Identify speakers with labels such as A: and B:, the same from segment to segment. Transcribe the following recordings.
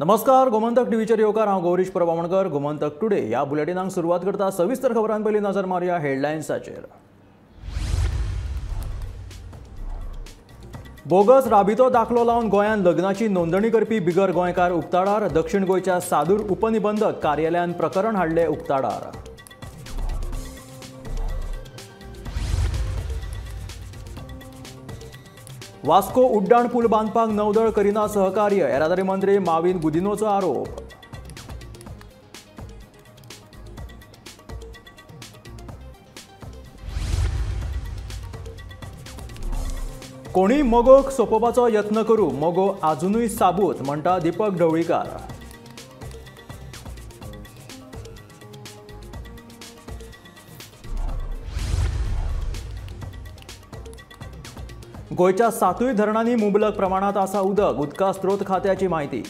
A: नमस्कार, गोमंतक टीव्हीचेर येवकार. हांव गौरीश प्रभामणकर. गोमंतक टुडे ह्या बुलेटिनाक सुरवात करता. सविस्तर खबरां पयलीं नजर मारुया हेडलायन्साचेर. बोगस राबितो दाखलो लावन गोंयांत लग्नाची नोंदणी करपी बिगर गोंयकार उक्ताडार. दक्षिण गोंयच्या सादूर उपनिबंधक कार्यालयान प्रकरण हाडलें उक्ताडार. वास्को उड्डाण पूल बांदपाक नौदळ करिना सहकार्य, येरादारी मंत्री माविन गुदिनोचो आरोप. कोणी मगोक सोपोवपाचो यत्न करूं, मगो आजुनूय साबूत म्हणटा दीपक ढवळीकार. गोंयच्या सातूय धरणांनी मुबलक प्रमाणांत आसा उदक, उदका स्रोत खात्याची म्हायती.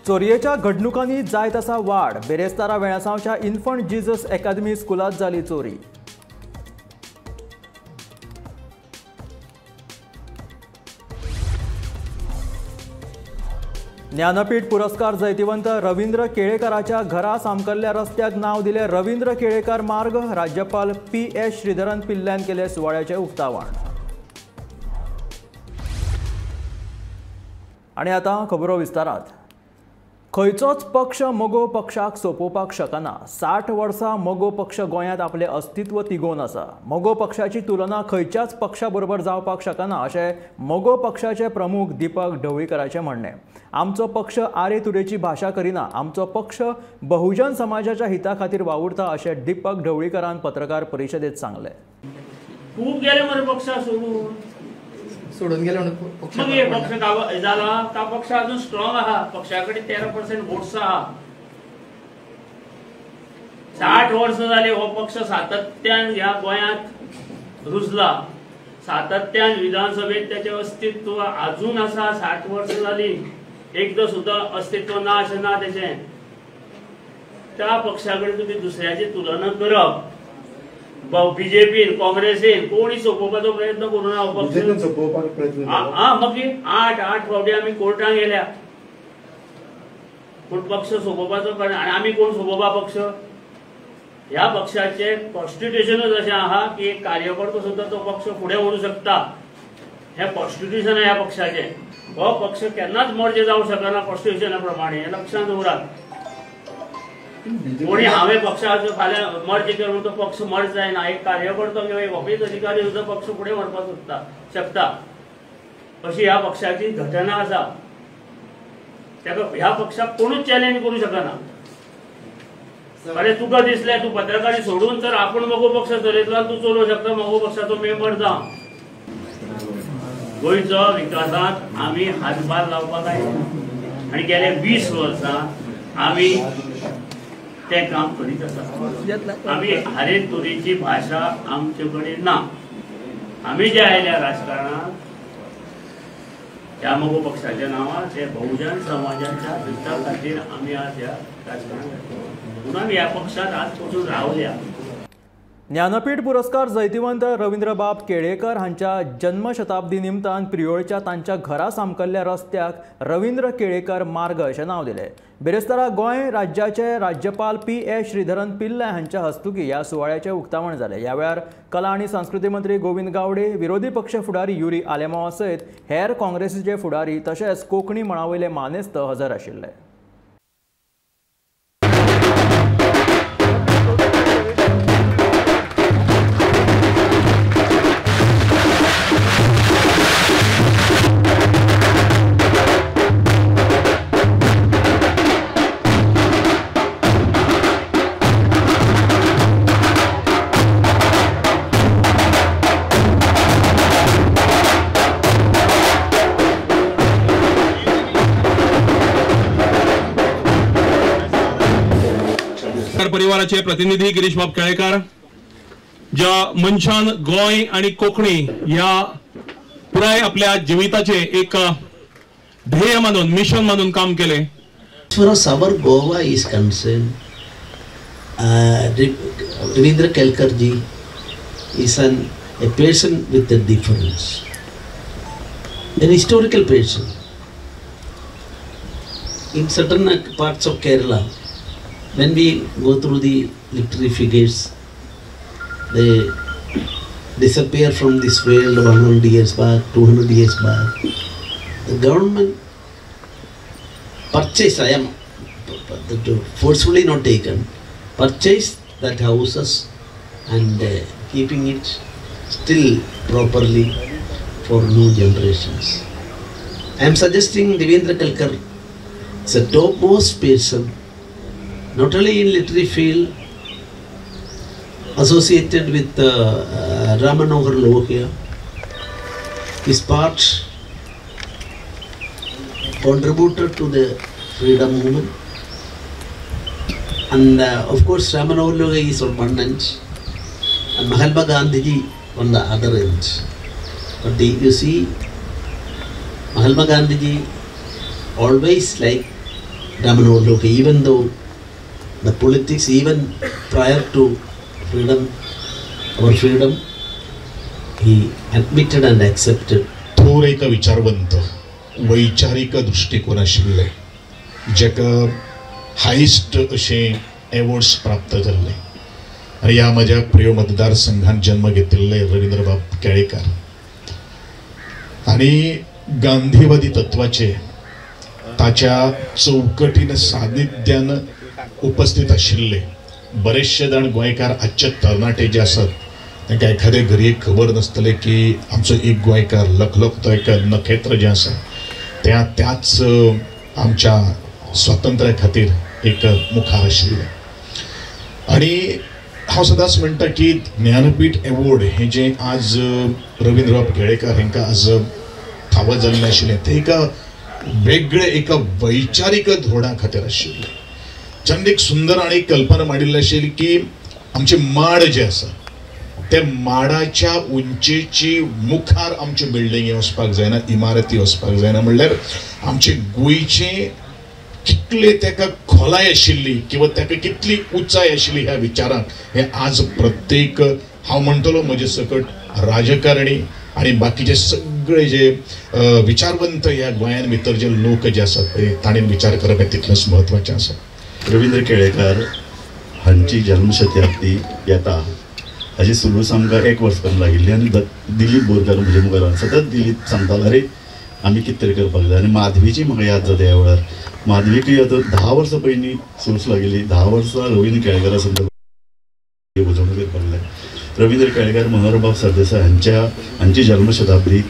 A: चोरयेच्या घडणुकांनी जायत आसा वाड. बेरेस्तारा वेळसांवच्या इन्फंट जीजस अकादमी स्कुलांत जाली चोरी. ज्ञानपीठ पुरस्कार जैतिवंत रवींद्र केळेकाराच्या घरा सामकल्ल्या रस्त्याक नांव दिलें रवींद्र केळेकार मार्ग. राज्यपाल पी.एस. श्रीधरन पिल्ल्यान केलें सुवाळ्याचें उक्तावण. आनी आतां खबरो विस्तारात. खंयचोच पक्ष मगो पक्षाक सोपोवपाक शकना. 60 वर्सां मगो पक्ष गोंयांत आपलें अस्तित्व तिगोवन आसा. मगो पक्षाची तुलना खंयच्याच पक्षा बरोबर जावपाक शकना अशें मगो पक्षाचे प्रमुख दीपक ढवळीकराचें म्हणणें. आमचो पक्ष आरे तुरेची भाशा करिना, आमचो पक्ष बहुजन समाजाच्या हिता खातीर वावुरता अशें दीपक ढवळीकरान पत्रकार परिशदेंत सांगलें.
B: खूब गेले मरे पक्षा सोडून
C: सोडून गेले म्हणून
B: पक्ष जाला ता पक्ष अजून स्ट्रॉंग आहा. पक्षा कडेन 13% वोट्स आहा. 60 वर्सां जाली हो पक्ष सातत्यान ह्या गोंयांत रुजला. सातत्यान विधानसभेत त्याचें अस्तित्व अजून आसा. 60 वर्सां जाली, एकदां सुद्दां अस्तित्व ना अशें ना तेचें. त्या पक्षा कडेन तुमी दुसऱ्याची तुलना करप, बीजेपीन काँग्रेसीन कोणी सोपोवपाचो प्रयत्न करूं ना. हा मागीर 8-8 फावटी आमी कोर्टान गेल्या, पूण पक्ष सोपोवपाचो. आनी आमी कोण सोपोवपा पक्ष? ह्या पक्षाचे कॉन्स्टिट्युशनूच अशें आहा की एक कार्यकर्तो सुद्दां तो पक्ष फुडें व्हरूं शकता. हें कॉन्स्टिट्युशन ह्या पक्षाचें. हो पक्ष केन्नाच मर्ज जावंक शकना कॉन्स्टिट्युशना प्रमाणे, हें लक्षांत दवरात. कोणी हांवें पक्षाचो फाल्यां मर्ज केलो म्हणून तो पक्ष मर्ज जायना. एक कार्यकर्तो किंवा एक ऑफिस अधिकारी सुद्दां पक्ष फुडें व्हरपाक शकता अशी ह्या पक्षाची घटना आसा. ताका ह्या पक्षाक कोणूच चॅलेंज करूं शकना. अरे तुका दिसलें तूं पत्रकारी सोडून तर आपूण मगो पक्ष चलयतलो, तूं चलोवंक शकता, मगो पक्षाचो मेंबर जावं. गोंयचो विकासांत आमी हातभार लावपाक आयले आनी गेले 20 वर्सां आमी तें काम करीत आसा. आमी हरे तुरीची भाशा आमचे कडेन ना. आमी जे आयल्या राजकारणात ह्या मगो पक्षाच्या नांवार, ते बहुजन समाजाच्या हिता खातीर आमी आज ह्या राजकारणात, म्हणून आमी ह्या पक्षात आज पसून रावल्या.
A: ज्ञानपीठ पुरस्कार जैतिवंत रवींद्रबाब केळेकर हांच्या जन्मशताब्दी निमतान प्रियोळच्या तांच्या घरा सामकल्ल्या रस्त्याक रवींद्र केळेकर मार्ग अशें नांव दिलें. बेरेस्तारा गोंय राज्याचे राज्यपाल पी.एस. श्रीधरन पिल्लय हांच्या हस्तुकी ह्या सुवाळ्याचें उक्तावण जालें. ह्या वेळार कला आनी संस्कृती मंत्री गोविंद गावडे, विरोधी पक्ष फुडारी युरी आलेमांव सयत हेर काँग्रेसीचे फुडारी तशेंच कोंकणी मळावयले मानेस्त हजर आशिल्ले.
D: परिवाराचे प्रतिनिधी गिरीशबाब केळेकार, ज्या मनशान गोंय आणि कोंकणी ह्या पुराय आपल्या जिविताचे एक ध्येय मानून, मिशन मानून काम केले.
E: As far as our Goa is concerned, Ravindra Kelkar ji is a person with a difference, an historical person. In certain parts of Kerala, when we go through the literary figures, they disappear from this world 100 years back, 200 years back. The government purchased, I am forcefully not taken, purchased that houses and keeping it still properly for new generations. I am suggesting Ravindra Kelkar is a topmost person, not only in literary field, associated with Ram Manohar Lohia. His part contributed to the freedom movement, and of course Ram Manohar Lohia is on one end and Mahatma Gandhiji on the other end. But you see, Mahatma Gandhiji always like Ram Manohar Lohia, even though the politics, even prior to freedom, our freedom, he admitted and accepted.
F: थोर एक विचारवंत, वैचारीक दृश्टिकोन आशिल्ले, जेका highest अशे awards प्राप्त जाल्ले आनी ह्या म्हज्या प्रिय मतदारसंघान जन्म घेतिल्ले रवींद्रबाब केळेकार आनी गांधीवादी तत्वाचे ताच्या चौकटीन सानिध्यान उपस्थित आशिल्ले बरेचशे जाण गोंयकार आजचे तरणाटे जे आसात तांकां एखादे घरी एक खबर नासतलें की आमचो एक गोंयकार लखलखतो एक नखेत्र जें आसा त्या त्याच आमच्या स्वातंत्र्या खातीर एक मुखार आशिल्लें. आनी हांव सदांच म्हणटा की ज्ञानपीठ एवॉर्ड हें जें आज रवींद्रबाब केळेकार हांकां आज फावो जाल्लें आशिल्लें तें एका वेगळे एका वैचारीक धोरणा खातीर आशिल्लें. ज्यान एक सुंदर आनी कल्पना मांडिल्ली आशिल्ली की आमचे माड जे आसा ते माडाच्या उंचेची मुखार आमच्यो बिल्डिंगी वचपाक जायना, इमारती वचपाक जायना, म्हणल्यार आमचे गोंयचे कितले ताका खोलाय आशिल्ली किंवा ताका कितली उंचाय आशिल्ली ह्या विचारांक हे आज प्रत्येक हांव म्हणटलो म्हजे सकट राजकारणी आनी बाकीचे सगळे जे विचारवंत ह्या गोंयान भितर जे लोक जे आसात ते ताणें विचार करप हें तितलेंच म्हत्वाचें आसा.
G: रवींद्र केळेकार हांची जल्मशताब्दी येता हाची सुलूस आमकां एक वर्स करून लागिल्ली आनी दिलीप बोरकार म्हजे मुखार सतत दिलीप सांगतालो, अरे आमी कितें तरी करपाक जाय. आनी माधवीची म्हाका याद जाता ह्या वेळार, माधवीकय आतां 10 वर्सां पयलीं सुलूस लागिल्ली, 10 वर्सां रवींद्र केळेकारा संदर्भात येवजण करपाक जाय. रवींद्र केळेकार मनोहरबाब सरदेसाय हांची जल्मशताब्दी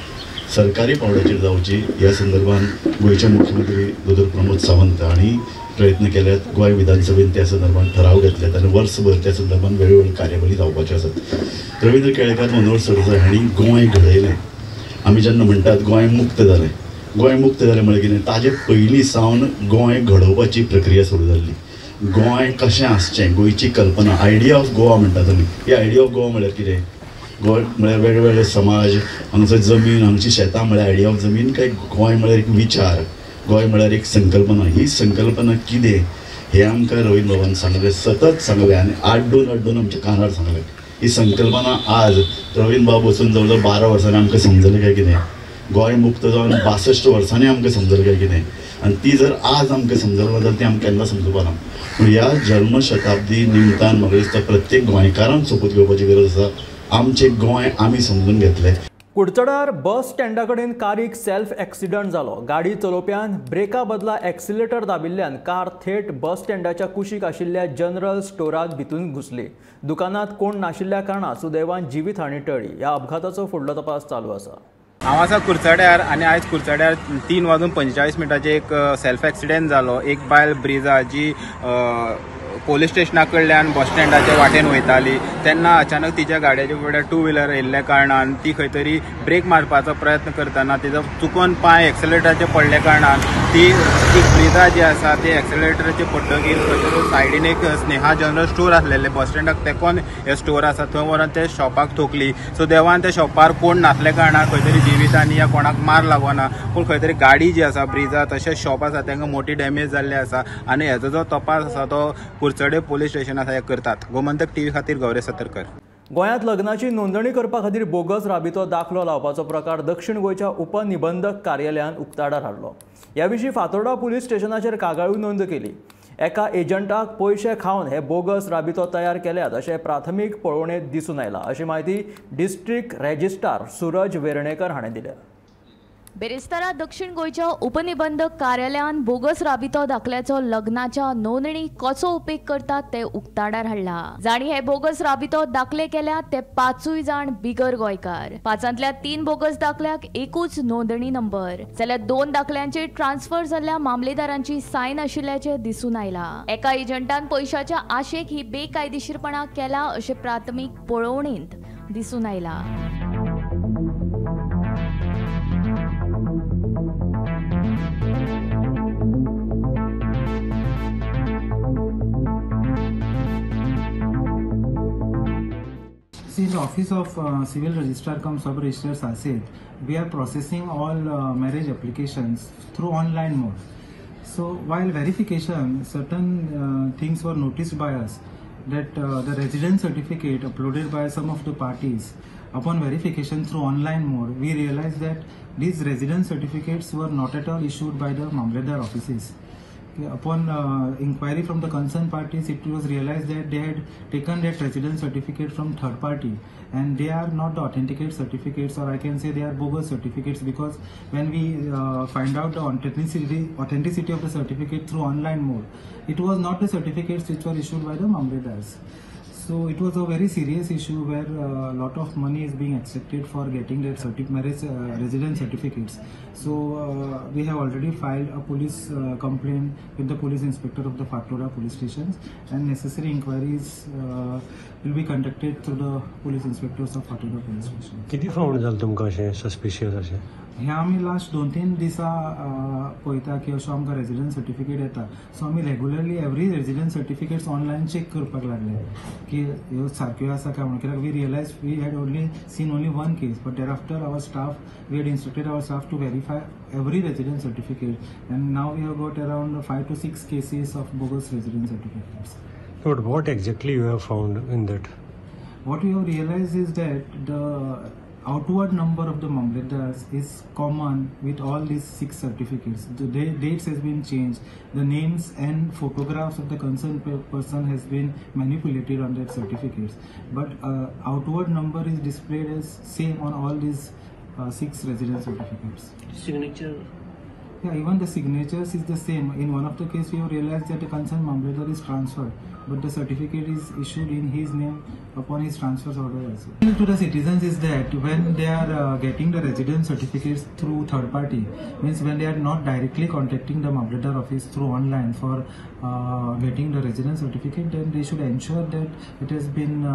G: सरकारी पावंड्याचेर जावची ह्या संदर्भात गोंयचे मुख्यमंत्री दोतोर प्रमोद सावंत हांणी प्रयत्न केल्यात. गोंय विधानसभेन त्या संदर्भात ठराव घेतल्यात आनी वर्सभर त्या संदर्भात वेगवेगळ्यो कार्यावळी जावपाच्यो आसात. रवींद्र केळेकार मनोहर सरदेसाय हांणी गोंय घडयलें. आमी जेन्ना म्हणटात गोंय मुक्त जालें, गोंय मुक्त जालें म्हळ्यार कितें, ताजे पयलीं सावन गोंय घडोवपाची प्रक्रिया सुरू जाल्ली. गोंय कशें आसचें, गोंयची कल्पना, आयडिया ऑफ गोवा म्हणटात आमी, ही आयडिया ऑफ गोवा म्हळ्यार कितें, गोंय म्हळ्यार वेगळे समाज, हांगचो जमीन, हांगची शेतां म्हळ्यार आयडिया ऑफ जमीन, काय गोंय म्हळ्यार एक विचार, गोंय म्हळ्यार एक संकल्पना. ही संकल्पना कितें हें आमकां रवींद्रबाबान सांगलें, सतत सांगलें आनी आड्डून आड्डून आमच्या कानार सांगलें. ही संकल्पना आज रवींद्रबाब वचून जवळ जवळ 12 वर्सांनी आमकां समजलें काय कितें, गोंय मुक्त जावन 62 वर्सांनी आमकां समजलें काय कितें, आनी ती जर आज आमकां समजलें ना जाल्यार ती आमकां केन्ना समजुपा ना. पूण ह्या जल्मशताब्दी निमतान म्हाका दिसता प्रत्येक गोंयकारान सोपूत घेवपाची गरज आसा, आमचें गोंय आमी समजून घेतलें.
A: कुडचडार बस स्टँडा कडेन कारीक सेल्फ एक्सिडंट जालो. गाडी चलोवप्यान ब्रेका बदला एक्सिलेटर दाबिल्ल्यान कार थेट बस स्टँडाच्या कुशीक आशिल्ल्या जनरल स्टोरांत भितून घुसली. दुकानांत कोण नाशिल्ल्या कारणान सुदैवान जिवीत हानी टळ्ळी. ह्या अपघाताचो फुडलो तपास चालू आसा.
H: हांव आसा कुडचड्यार आनी आयज कुडचड्यार 3:45 एक सेल्फ एक्सिडेंट जालो. एक बायल ब्रिजा जी पोलीस स्टेशना कडल्यान बस स्टँडाच्या वाटेन वयताली तेन्ना अचानक तिच्या गाडयेच्या फुडें टू व्हिलर येयल्ल्या कारणान ती खंय तरी ब्रेक मारपाचो प्रयत्न करतना तिजो चुकोन पांय एक्सेलेटराचे पडल्या कारणान ती ब्रिजा जी आसा ती एक्सेलेटराचे पडटकीर खंय तरी सायडीन एक स्नेहा जनरल स्टोर आसलेले बस स्टँडाक तेकोन हे स्टोर आसा थंय व्हरोन ते शॉपाक ठोकली. सो देवान त्या शॉपार कोण नासल्या कारणान खंय तरी जिवितांनी या कोणाक मार लागोना, पूण खंय तरी गाडी जी आसा ब्रिजा तशेंच शॉप आसा तांकां मोठी डॅमेज जाल्ली आसा आनी हेजो जो तपास आसा तो कुडचडे पोलीस स्टेशनात हे करतात. गोमंतक टीव्ही खातीर गौरेश सतरकर.
A: गोंयांत लग्नाची नोंदणी करपा खातीर बोगस राबितो दाखलो लावपाचो प्रकार दक्षिण गोंयच्या उपनिबंधक कार्यालयान उक्ताडार हाडलो. ह्या विशीं फातोर्डा पुलीस स्टेशनाचेर कागाळूय नोंद केली. एका एजंटाक पयशे खावन हे बोगस राबितो तयार केल्यात अशें प्राथमीक पळोवणेंत दिसून आयलां, अशी म्हायती डिस्ट्रिक्ट रेजिस्ट्रार सूरज वेर्णेकर हाणें दिल्या.
I: बेरेस्तारा दक्षिण गोंयच्या उपनिबंधक कार्यालयान बोगस राबितो दाखल्याचो लग्नाच्या नोंदणी कसो उपेग करतात ते उक्ताडार हाडला. जांणी हे बोगस राबितो दाखले केल्यात ते 5 जाण बिगर गोंयकार. 5ांतल्या 3 बोगस दाखल्याक एकूच नोंदणी नंबर, जाल्यार 2 दाखल्यांचे ट्रान्सफर जाल्ल्या मामलेदारांची सायन आशिल्ल्याचें दिसून आयला. एका एजंटान पयशाच्या आशेक ही बेकायदेशीरपणा केला अशें प्राथमीक पळोवणेंत दिसून आयला.
J: In the office of Civil Registrar cum Sub Registrar Salcete, we are processing all marriage applications through online mode. So while verification, certain things were noticed by us that the residence certificate uploaded by some of the parties, upon verification through online mode, we realized that these residence certificates were not at all issued by the Mamledar offices. Upon inquiry from the concerned parties, it was realized that they had taken that residence certificate from third party and they are not the authenticate certificates, or I can say they are bogus certificates, because when we find out the authenticity of the certificate through online mode, it was not the certificates which were issued by the Mamledars. So it was a very serious issue where a lot of money is being accepted for getting that marriage residence certificates. So we have already filed a police complaint with the police inspector of the Fatorda police stations, and necessary inquiries will be conducted through the police inspectors of Fatorda police station.
K: किती फावट जालें तुमकां अशें suspicious अशें?
J: हे आमी last 2-3 दिसा पळयता की अशो आमकां रेजिडन्स सर्टिफिकेट येता. सो आमी regularly every residence certificates online check करपाक लागले की ह्यो सारक्यो आसा काय म्हणून. कित्याक we realise we had only seen only one case, but thereafter our staff, we had instructed our staff to verify every residence certificate, and now we have got around 5 to 6 cases of bogus residence certificates.
K: But what exactly you have found in that?
J: What we have realized is that the outward number of the Mamledars is common with all these 6 certificates. The dates has been changed, the names and photographs of the concerned person has been manipulated on that certificates, but outward number is displayed as same on all these 6 residence certificates.
B: Signature?
J: Yeah, even the signatures is the same. In one of the case we have realized that the concerned Mamledar is transferred, but the certificate is issued in his name upon his transfer order also. To the citizens is that when they are getting the residence certificates through third party, means when they are not directly contacting the Mamledar office through online for getting the residence certificate, then they should ensure that it has been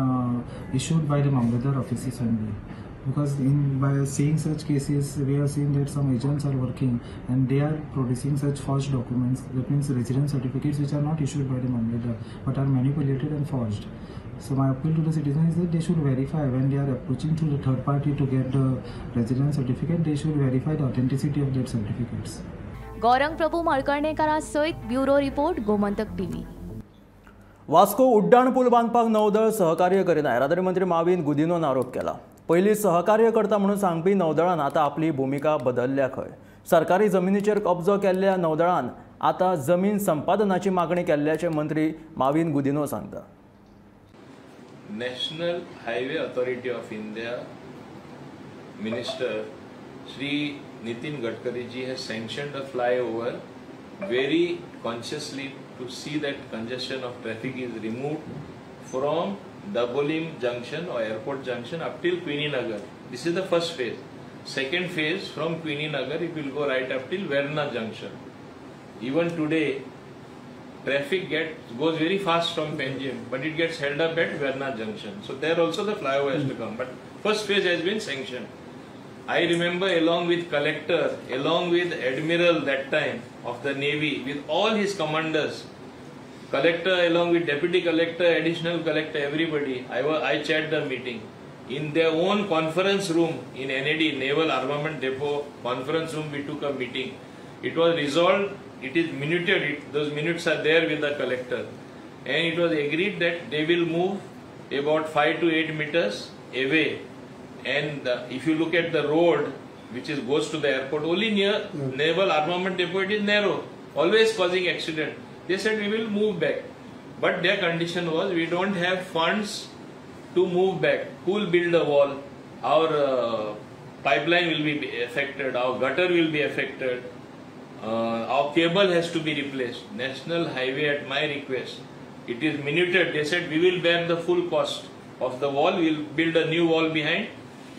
J: issued by the Mamledar offices only. Because by seeing such cases, we have seen that some agents are working and they are producing such forged documents, that means residence certificates which are not issued by the Mamledar but are manipulated and forged. So my appeal to the citizens is that they should verify when they are approaching to the third party to get the residence certificate, they should verify the authenticity of that certificates.
I: Gaurang Prabhu Malkarnekara सयत bureau report, Gomantak TV.
A: Vasco उड्डाण पूल बांदपाक नौदळ सहकार्य करिना, येरादारी मंत्री माविन गुदिनोन आरोप केला. पयलीं सहकार्य करता म्हणून सांगपी नौदळान आतां आपली भुमिका बदलल्या खंय. सरकारी जमिनीचेर कब्जो केल्ल्या नौदळान आतां जमीन संपादनाची मागणी केल्ल्याचें मंत्री माविन गुदिनो सांगता.
L: National Highway Authority of India Minister Shri Nitin Gadkari ji has sanctioned a flyover very consciously to see that congestion of traffic is removed from Dabolim Junction or Airport Junction up till Queenie Nagar. This is the first phase. Second phase, from Queenie Nagar it will go right up till Verna Junction. Even today traffic goes very fast from Panjim, but it gets held up at Verna Junction. So there also the flyover has to come. But first phase has been sanctioned. I remember along with collector, along with admiral that time of the Navy, with all his commanders, collector along with deputy collector, additional collector, everybody, I chaired the meeting. In their own conference room in NAD, Naval Armament Depot conference room, we took a meeting. It was resolved, it is minuted, those minutes are there with the collector. And it was agreed that they will move about 5 to 8 meters away. And if you look at the road which is goes to the airport, only near Naval Armament Depot, it is narrow, always causing accident. They said we will move back, but their condition was we don't have funds to move back. Who will build a wall? Our pipeline will be affected, our gutter will be affected, our cable has to be replaced. National Highway, at my request, it is minuted, they said we will bear the full cost of the wall, we will build a new wall behind,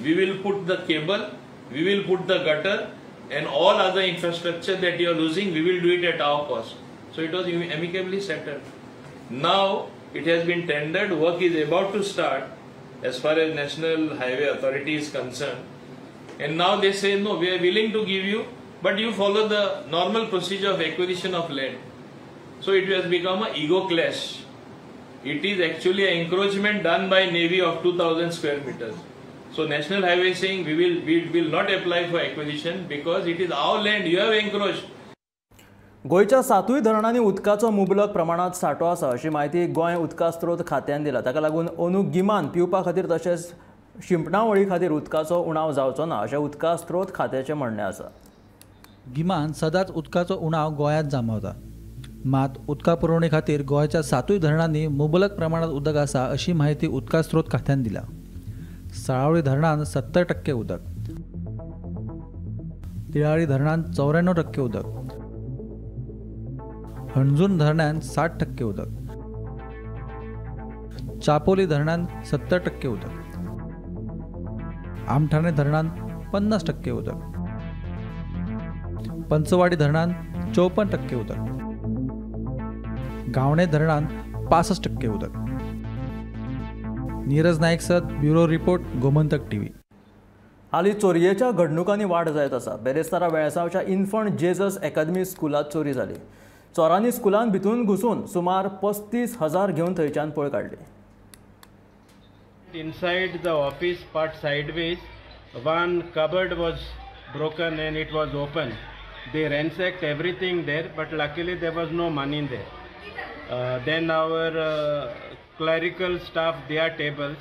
L: we will put the cable, we will put the gutter, and all other infrastructure that you are losing, we will do it at our cost. So it was amicably settled. Now it has been tendered, work is about to start as far as National Highway Authority is concerned. And now they say, no, we are willing to give you, but you follow the normal procedure of acquisition of land. So it has become an ego clash. It is actually an encroachment done by Navy of 2000 square meters. So National Highway is saying we will not apply for acquisition because it is our land, you have encroached.
A: गोंयच्या सातूय धरणांनी उदकाचो मुबलक प्रमाणात सांठो आसा अशी म्हायती गोंय उदका स्रोत खात्यान दिला. ताका लागून अंदू गिमान पिवपा खातीर तशेंच शिंपणावळी खातीर उदकाचो उणाव जावचो ना अशें उदका स्रोत खात्याचें म्हणणें आसा.
M: गिमान सदांच उदकाचो उणाव गोंयांत जाणवता. मात उदका पुरवणे खातीर गोंयच्या सातूय धरणांनी मुबलक प्रमाणात उदक आसा अशी म्हायती उदका स्रोत खात्यान दिल्या. साळावली धरणांत 70% उदक, तिळारी धरणांत 94% उदक, हणजूण धरणांत 60% उदक, चापोली धरणांत 70% उदक, आमठाणे धरणांत 50% उदक, पंचवाडी धरणांत 54% उदक, गावणे धरणांत 65% उदक. नीरज नायक सत, ब्युरो रिपोर्ट, गोमंतक टीव्ही.
A: हालीं चोरयेच्या घडणुकांनी वाड जायत आसा. बेरेस्तारा वेळसांवच्या इन्फंट जेजस एकादमी स्कुलांत चोरी जाली. चोरांनी स्कुलांत भितून घुसून सुमार 35,000 घेवन थंयच्यान पळ काडली.
N: Inside the office part sideways, one cupboard was broken and it was open. They ransacked everything there, but luckily there was no money there. Then our clerical staff, their tables,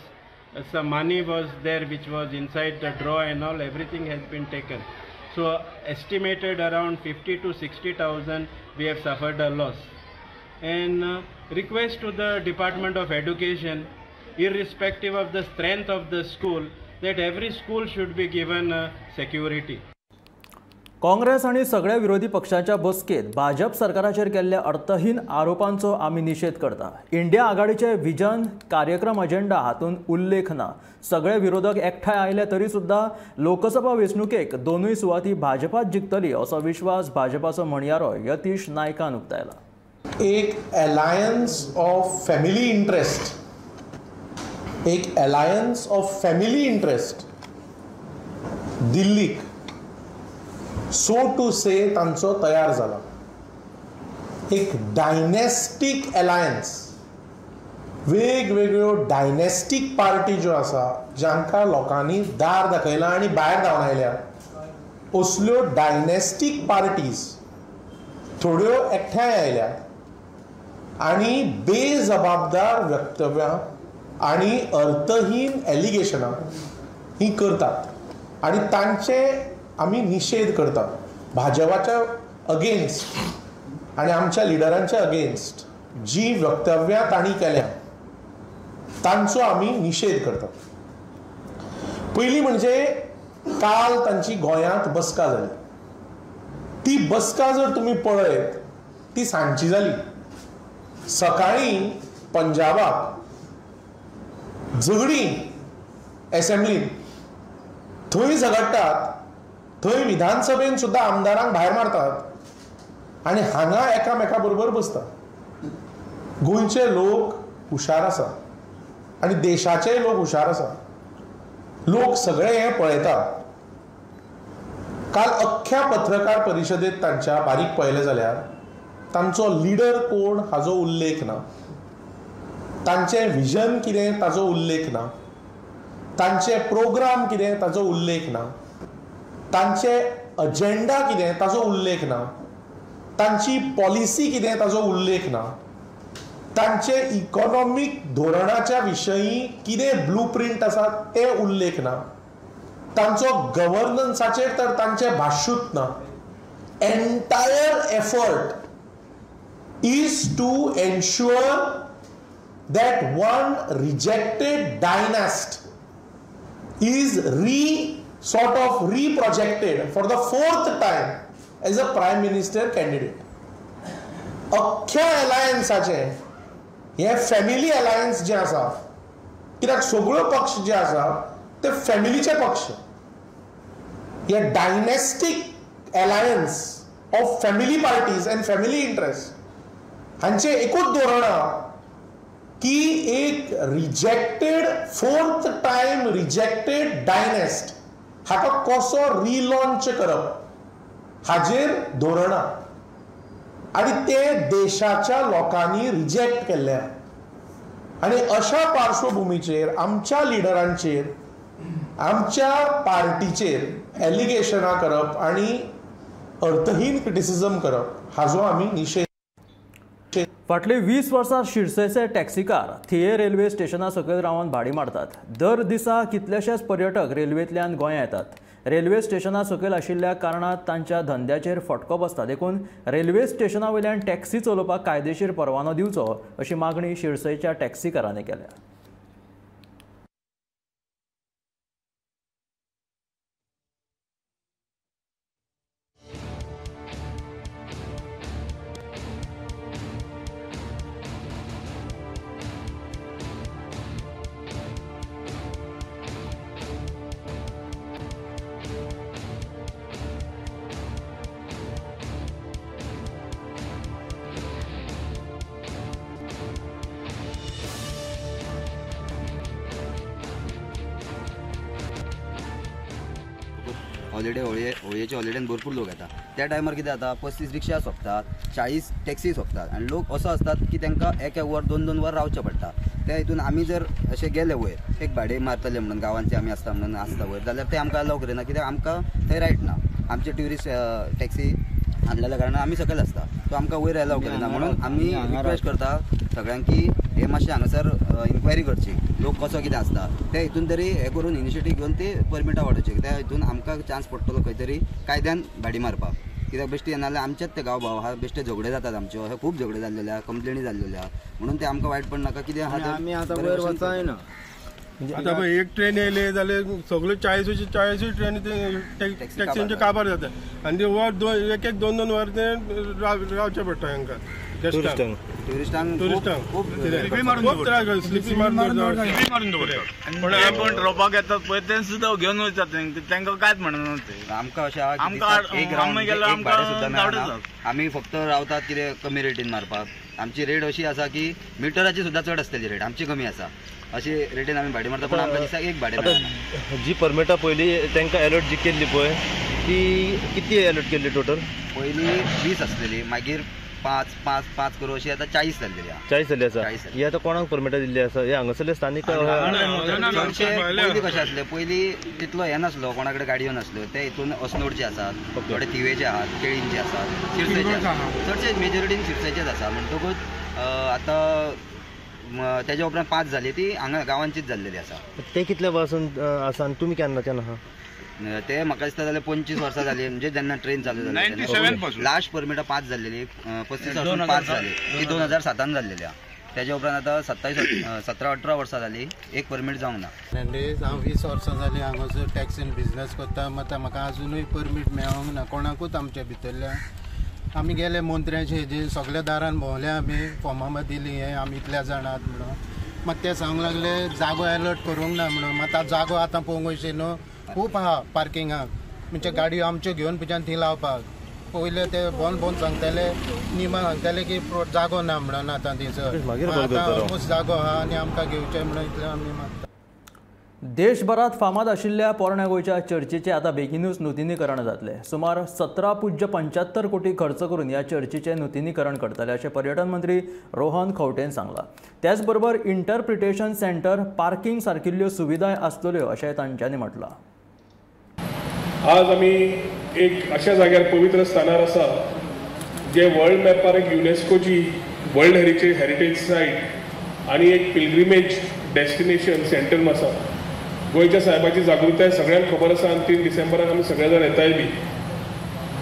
N: some money was there which was inside the drawer and all, everything has been taken. So estimated around 50 to 60,000 we have suffered a loss. And request to the Department of Education, irrespective of the strength of the school, that every school should be given security.
A: Congress आनी सगळ्या विरोधी पक्षांच्या बसकेत भाजप सरकाराचेर केल्ल्या अर्थहीन आरोपांचो आमी निशेध करता. इंडिया आघाडीचे विजन कार्यक्रम अजेंडा हातूंत उल्लेख ना. सगळे विरोधक एकठांय आयले तरी सुद्दां लोकसभा वेंचणुकेक दोनूय सुवाती भाजपाच जिखतली असो विश्वास भाजपाचो म्हणयारो यतीश नायकान उक्तायला.
O: एक अलायन्स ऑफ फॅमिली इंट्रस्ट, एक अलायन्स ऑफ फॅमिली इंट्रस्ट दिल्लीक सो टू से तांचो तयार जाला. एक डायनेस्टीक अलायन्स, वेगवेगळ्यो डायनेस्टीक पार्टी ज्यो आसा जांकां लोकांनी दार दाखयला आनी भायर धांवडायल्या, असल्यो डायनेस्टीक पार्टीज थोड्यो एकठांय आयल्या आनी बेजबाबदार वक्तव्यां आनी अर्थहीन एलिगेशनां हीं करतात आनी तांचे आमी निशेध करतात. भाजपाच्या अगेन्स्ट आनी आमच्या लिडरांच्या अगेन्स्ट जी वक्तव्यां तांणी केल्या तांचो आमी निशेध करतात. पयलीं म्हणजे काल तांची गोंयांत बसका जाली. ती बसका जर तुमी पळयत ती सांजची जाली. सकाळीं पंजाबाक झगडीं एसेंब्लीन, थंय झगडटात, थंय विधानसभेन सुद्दां आमदारांक भायर मारतात आनी हांगा एकामेका बरोबर बसतात. गोंयचे लोक हुशार आसा आनी देशाचेय लोक हुशार आसा. लोक सगळे हें पळयतात. काल अख्ख्या पत्रकार परिशदेत तांच्या बारीक पळयलें जाल्यार तांचो लिडर कोण हाजो उल्लेख ना, तांचें विजन कितें ताजो उल्लेख ना, तांचे प्रोग्राम कितें ताजो उल्लेख ना, तांचे अजेंडा कितें ताजो उल्लेख ना, तांची पॉलिसी कितें ताजो उल्लेख ना. तांचे इकॉनॉमीक धोरणाच्या विशयी कितें ब्लू प्रिंट आसा ते उल्लेख ना, तांचो गव्हर्नन्साचेर तर तांचें भाश्यूच ना. Entire effort is to ensure that one rejected dynast is sort of reprojected for the fourth time as a prime minister candidate. अख्ख्या अलायन्साचे हे फॅमिली अलायन्स जे आसा, कित्याक सगळ्यो पक्ष जे आसा ते फॅमिलीचे पक्ष, हे dynastic alliance of family parties and family interest हांचे एकूच धोरण की एक rejected fourth time rejected dynast हाका कसो रिलॉन्च करप हाजेर धोरणां आनी ते देशाच्या लोकांनी रिजेक्ट केल्ले. आनी अशा पार्श्वभुमीचेर आमच्या लिडरांचेर आमच्या पार्टीचेर एलिगेशनां करप आनी अर्थहीन क्रिटिसिजम करप हाजो आमी निशेध.
A: फाटली 20 वर्सां शिरसेचे टॅक्सीकार थिये रेल्वे स्टेशना सकयल रावन भाडी मारतात. दर दिसा कितलेशेच पर्यटक रेल्वेंतल्यान गोंया येतात. रेल्वे स्टेशना सकयल आशिल्ल्या कारणान तांच्या धंद्याचेर फटको बसता. देखून रेल्वे स्टेशना वयल्यान टॅक्सी चलोवपाक कायदेशीर परवानो दिवचो अशी मागणी शिरसयच्या टॅक्सीकारांनी केल्या.
P: हॉलिडे होळयेच्या हॉलिडेन भरपूर लोक येता. त्या टायमार कितें जाता, 35 रिक्षा सोंपतात, 40 टॅक्सी सोंपतात आनी लोक असो आसतात की तांकां एक एक वर 2-2 वर रावचें पडटा. त्या हितून आमी जर अशें गेले वयर एक भाडें मारतले म्हणून गांवांचे आमी आसता म्हणून आसता वयर जाल्यार ते आमकां अलाव करिना, कित्याक आमकां थंय रायट ना. आमचे ट्युरिस्ट टॅक्सी आणलेल्या कारणान आमी सकयल आसता, तो आमकां वयर अलाव करिना. म्हणून आमी रिक्वेस्ट करता सगळ्यांक की हे मातशें हांगासर इन्क्वायरी करची, लोक कसो कितें आसता त्या हितून तरी हें करून इनिशिएटीव घेवन ती परमिटां वाडोवची. त्या हितून आमकां चान्स पडटलो खंय तरी कायद्यान भाडी मारपाक, कित्याक बेश्टी नाजाल्यार आमचेच ते गांव भाव आहा बेश्टे झगडे जातात आमच्यो, हे खूब झगडे जाल्लेले आहा, कंप्लेनी जाल्लेले आहा. म्हणून ते आमकां वायट पडनाका कितें आहा
Q: आमी आतां वयर वचना. आतां पळय एक ट्रेन येयली जाल्यार सगळ्यो 40 ट्रेनी टॅक्सींच्यो काबार जाता आनी ते वर दोन एक एक 2-2 वर ते रावचें पडटा तांकां.
P: ट्युरिस्टांक
Q: खूब त्रास, स्लिपी मारून दवरतात.
R: कोण रोवपाक येतात पळय ते सुद्दां घेवन वयतात, तांकां कांयच म्हणना ते.
P: आमकां अशें आहा एक रावंड एक भाडें सुद्दां मेळना. आमी फक्त रावतात कितें कमी रेटीन मारपाक. आमची रेट अशी आसा की मिटराची सुद्दां चड आसतली रेट, आमची कमी आसा. अशी रेटीन आमी भाडें मारता, पूण आमकां दिसाक एक भाडें मेळना.
S: जी परमिटां पयलीं तांकां एलॉट जी केल्ली पळय ती कितली एलॉट केल्ली टोटल?
P: पयलीं 20 आसलेली, मागीर 5 5 5 करून अशी आतां 40 जाल्लेली आहा.
S: 40 जाल्ली आसा. ही आतां कोणाक परमिटां दिल्ली आसा? हे हांगासरले स्थानीक
P: चडशे पयलीं कशें आसलें, पयलीं तितलो हें नासलो, कोणा कडेन गाडयो नासल्यो. ते हितून अस्नोडचे आसात, थोडे थिवेचे आहात, केळींचे आसात, शिरसयचे आसात, चडशे मेजॉरिटीन शिरसयचेच आसा. म्हणटकूच आतां तेज्या उपरांत 5 जाली ती हांगा गांवांचीच जाल्लेली आसा.
S: ते कितल्या वर्सां आसा आनी तुमी केन्ना केन्ना आहा?
P: ते म्हाका दिसता जाल्यार 25 वर्सां जाली, म्हणजे जेन्ना ट्रेन चालू जाली. लास्ट परमिटां 5 जाल्लेली, 35 वर्सां 5 जाली, ती 2007 जाल्लेली आहा. तेज्या उपरांत आतां 17-18 वर्सां जाली एक परमीट जावंक ना.
Q: हांव 20 वर्सां जाली हांगासर टॅक्सीन बिजनस करता, मात म्हाका आजुनूय परमीट मेळोंक ना कोणाकूच आमच्या भितरल्या. आमी गेले मंत्र्याचे हेजे सगल्या दारान भोंवले, आमी फॉर्मां दिली हे आमी इतल्या जाणात म्हणून. मात ते सांगूंक लागले जागो एलॉट करूंक ना म्हणून. मात जागो आतां पळोवंक वयशी न्हू खूब आहा पार्किंगाक, म्हणजे गाडयो आमच्यो घेवन पयच्यान थंय लावपाक. पयले ते भोंवन भोंवन सांगताले, नियमां सांगताले की जागो ना म्हणून आतां थंयसर, आतां ऑलमोस्ट जागो आहा आनी आमकां घेवचें म्हणून इतलें आमी मागता.
A: देशभरात फामाद आशिल्ल्या पोरण्या गोंयच्या चर्चीचें आतां बेगीनूच नुतनीकरण जातलें. सुमार 17.75 कोटी खर्च करून ह्या चर्चीचें नुतनीकरण करतले अशें पर्यटन मंत्री रोहन खंवटेन सांगलां. त्याच बरोबर इंटरप्रिटेशन सेंटर, पार्किंग सारकिल्ल्यो सुविधाय आसतल्यो अशें तांच्यांनी म्हटलां.
T: आज आमी एक अशा जाग्यार पवित्र स्थानार आसा जे वर्ल्ड मॅपार एक युनेस्कोची वर्ल्ड हेरिटेज सायट आनी एक पिलग्रिमेज डेस्टिनेशन सेंटर आसा. गोंयच्या साहेबाची जागृताय सगळ्यांक खबर आसा आनी 3 डिसेंबराक आमी सगळे जाण येताय बी.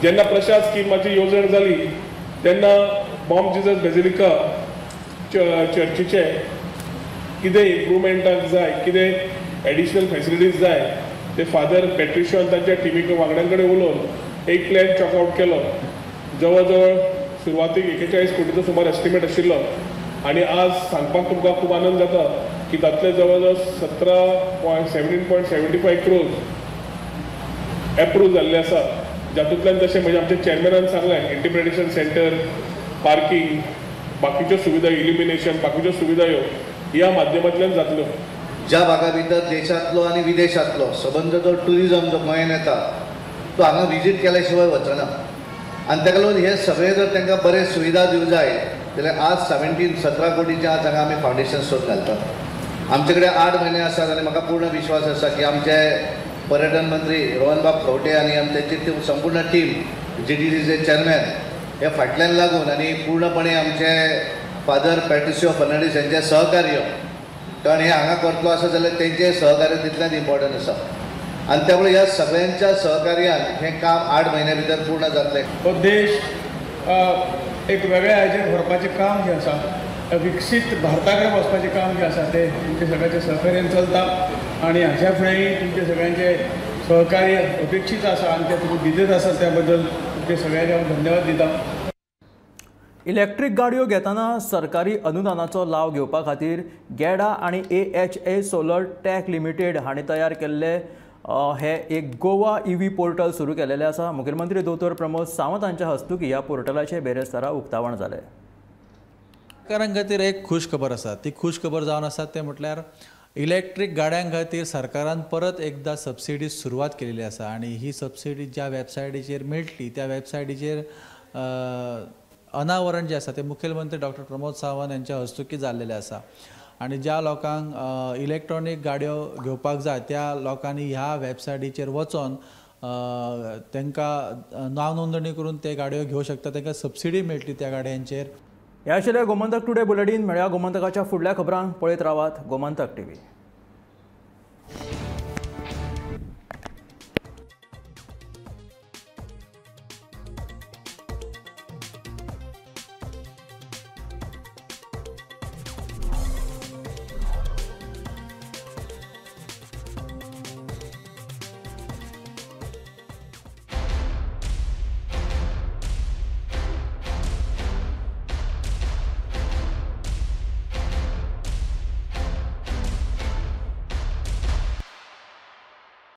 T: जेन्ना प्रशाद स्किमाची येवजण जाली तेन्ना बॉम जिजस बेजिलिका चर्चीचे कितें इम्प्रुवमेंटाक जाय, कितें एडिशनल फेसिलिटीज जाय ते फादर पेट्रिशियो आनी तांच्या टिमी वांगड्यां कडेन उलोवन एक प्लॅन चॉक आवट केलो. जवळ जवळ सुरवातीक 41 कोटीचो सुमार एस्टिमेट आशिल्लो आनी आज सांगपाक तुमकां खूब आनंद जाता की तातले जवळ जवळ 17.75 क्रोर्स एप्रूव जाल्ले आसा, जातूंतल्यान जशें म्हणजे आमच्या चेअरमॅनान सांगलें इंटरप्रिटेशन सेंटर, पार्किंग, बाकीच्यो सुविधा, इल्युमिनेशन, बाकीच्यो सुविधा ह्यो ह्या माध्यमांतल्यान जातल्यो.
U: ज्या भागा भितर देशांतलो आनी विदेशांतलो सबंद जो ट्युरिजम जो गोंयान येता तो हांगा विजीट केल्या शिवाय वचना आनी ताका लागून हे सगळे जर तांकां बरे सुविधा दिवंक जाय जाल्यार आज 17 कोटीचें आज हांगा आमी फावंडेशन स्टोन घालतात. आमचे कडेन 8 म्हयने आसात आनी म्हाका पूर्ण विश्वास आसा की आमचे पर्यटन मंत्री रोहनबाब खंवटे आनी तांची संपूर्ण टीम, GDCचे चेअरमॅन हे फाटल्यान लागून आनी पूर्णपणे आमचे फादर पॅट्रिसियो फर्नांडीस यांचे सहकार्य, कारण हे हांगा करतलो आसा जाल्यार तेंचें सहकार्य तितलेंच इम्पॉर्टंट आसा आनी त्यामुळे ह्या सगळ्यांच्या सहकार्यान हें काम 8 म्हयन्या भितर पूर्ण जातलें.
V: हो देश एक वेगळ्या हाजेर व्हरपाचें काम जें आसा, विकसीत भारता कडेन वचपाचें काम जें आसा तें तुमच्या सगळ्यांच्या सहकार्यान चलता आनी हाज्या फुडेंय तुमचे सगळ्यांचे सहकार्य अपेक्षीत आसा आनी तें तुमी दितच आसा, त्या बद्दल तुमचे सगळ्यांचे हांव धन्यवाद दिता.
A: इलेक्ट्रीक गाडयो घेतना सरकारी अनुदानाचो लाव घेवपा खातीर गेडा आनी AHA solar take limited हांणी तयार केल्ले हे एक गोवा EV portal सुरू केलेले आसा. मुखेलमंत्री दोतोर प्रमोद सावंत हांच्या हस्तुकी ह्या पोर्टलाचे बेरेस्तारा उक्तावण जालें.
M: गोंयकारां खातीर एक खूश खबर आसा. ती खूश खबर जावन आसा तें म्हटल्यार इलेक्ट्रीक गाडयां खातीर सरकारान परत एकदां सबसिडी सुरवात केलेली आसा आनी ही सबसिडी ज्या वेबसायटीचेर मेळटली त्या वेबसायटीचेर अनावरण जें आसा तें मुखेलमंत्री डॉक्टर प्रमोद सावंत हांच्या हस्तुकी जाल्लेलें आसा आनी ज्या लोकांक इलेक्ट्रॉनीक गाडयो घेवपाक जाय त्या लोकांनी ह्या वेबसायटीचेर वचोन तांकां नांव नोंदणी करून ते गाडयो घेवं शकता, तांकां सबसिडी मेळटली त्या गाडयांचेर.
A: ह्या आशिल्लें गोमंतक टुडे बुलेटीन. मेळया गोमंतकाच्या फुडल्या खबरांक. पळयत रावात गोमंतक टीव्ही.